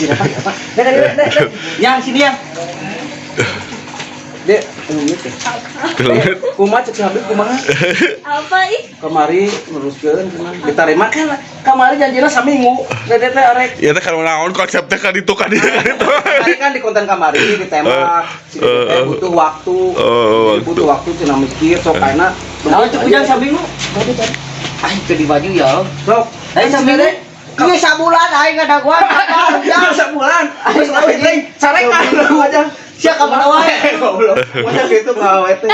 Si Repa, si Repa. Dek, dek, dek, dek. Yang sini yang. Dek, menit ya. Kumaha cek si Habib kumaha? Apa ih? Kamari neruskeun kumaha? Ditarima kan kamari janjina saminggu. Dede teh arek. Ya teh kalau naon konsep teh kan itu kan itu. Kamari kan di konten kamari ditembak. Si Dede teh butuh waktu. Oh, Jadi butuh waktu cenah mikir sok ayeuna. Naon cek ujang saminggu? Aing teu di baju ya. Sok. Aing saminggu. Iya sabulan aing ngadaguan. Ya sabulan. Terus leuwih teh carekan aja. Sia ka mana wae. Goblok. Masa gitu ngawe teh.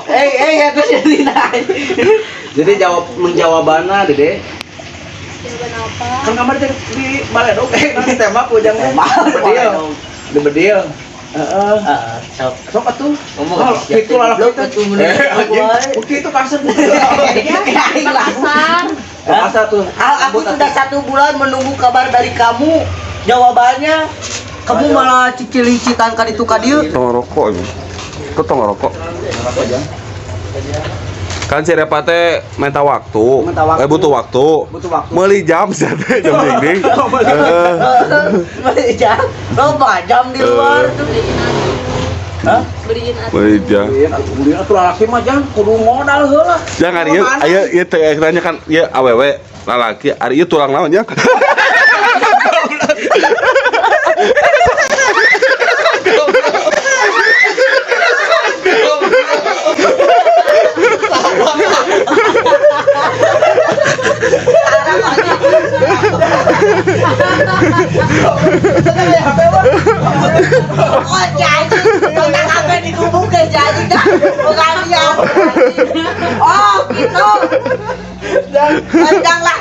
Eh eh eta si Lina. Jadi jawab menjawabanna Dede. Jawaban apa? Kan kamari teh di baledog eh ditembak ujang teh. Bedil. Di bedil. Heeh. Heeh, sok. Sok atuh. Ngomong Oh, gitu lah goblok kita. atuh menurut Anjing. gua. Oke itu kasar. Aing lah. Pasar. Kasar tuh. Ah, aku sudah 1 bulan menunggu kabar dari kamu. Jawabannya kamu malah cicil-cicilan ka ditu ka dieu. Tong rokok ini. Kok tong rokok? Kan si Repa teh minta waktu. Minta waktu. Eh butuh waktu. Butuh waktu. Meuli jam sih teh jam dingding. Heeh. Beli jam. Loba jam di luar tuh. Beliin atuh. Hah? Beliin atuh. Meuli jam. Beliin atuh beliin atuh lalaki mah jang kudu modal heula. Jangan ieu aya ieu teh nanya kan ieu awewe lalaki ari ieu tulang naon jang? Oh, jadi tentang apa dikubur ke jadi dah. Bukan dia. Oh, gitu. Jangan lah.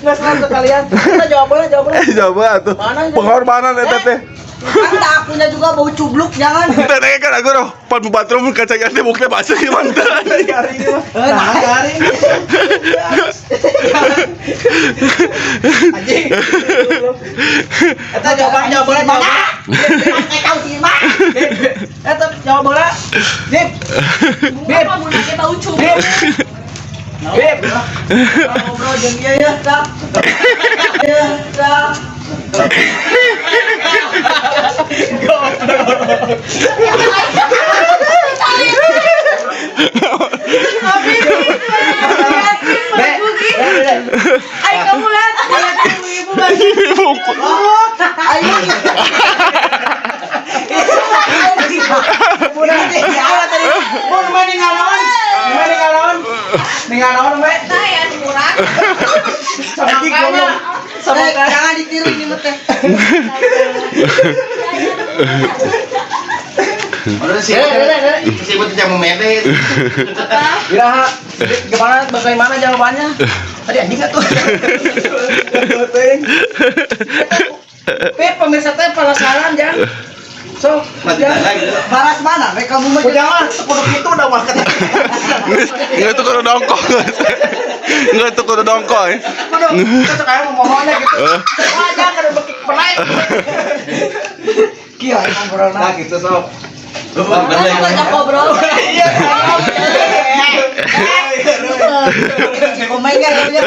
Nggak salah kalian. Kita jawab boleh, jawab boleh. Coba atuh. Mana ini? Pengorbanan eta teh. Kan akunya juga bau cubluk jangan. Teh kan aku roh pan bathroom kacanya teh buknya basah gimana Hari ini mah. Nah, hari ini. Anjing. Eta jawaban jawab boleh Mana? jawab. Pakai kau sih mah. Eta jawab boleh. Bib. Bib. Kamu nanya bau cubit. Bib. Bib. Ngobrol jeung dia ya, dah. Ya, dah. Dek. Dek, dek. Ay, kamu lihat, lihat ibu-ibu lagi. Ayo. Udah, udah tadi. Mun mah ningalaon. Mah ningalaon. Ningalaon we. Nah, ya murah. Sama goblok. Sama Eh, jangan ditiru ini mah teh. Udah sih, si ibu tidak mau mede. Apa? Iraha, gimana bagaimana jawabannya? Tadi anjing nggak tuh? Pip, pemirsa teh penasaran jang. So, Mati jang. lagi. Baras mana? Mereka kamu mah Ujang mah kudu kitu udah mah kata. Nggak tuh kudu dongkok. Nggak tuh kudu dongkok ya. Kudu cocok aja memohonnya gitu. Wah, jangan kada bekik penaik. Kieu aing ngobrolna. Nah, gitu sok. Mana banyak ngobrol. Iya. Si komeng kan katanya.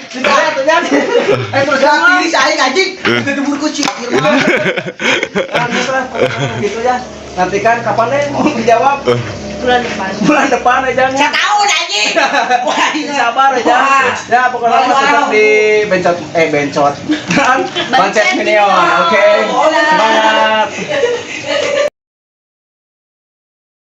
Sudah tuh jang. Eh terus Gerak jangan. diri saya anjing. Kedebur kucing. Nah, gitu lah, gitu ya. Nanti kan kapan deh mau dijawab? Bulan depan. Bulan depan aja. Setahun anjing. Wah, iya. Sabar aja. Ya pokoknya Wow. tetap di bencot bencot. Bancet Minion, oke. Oh,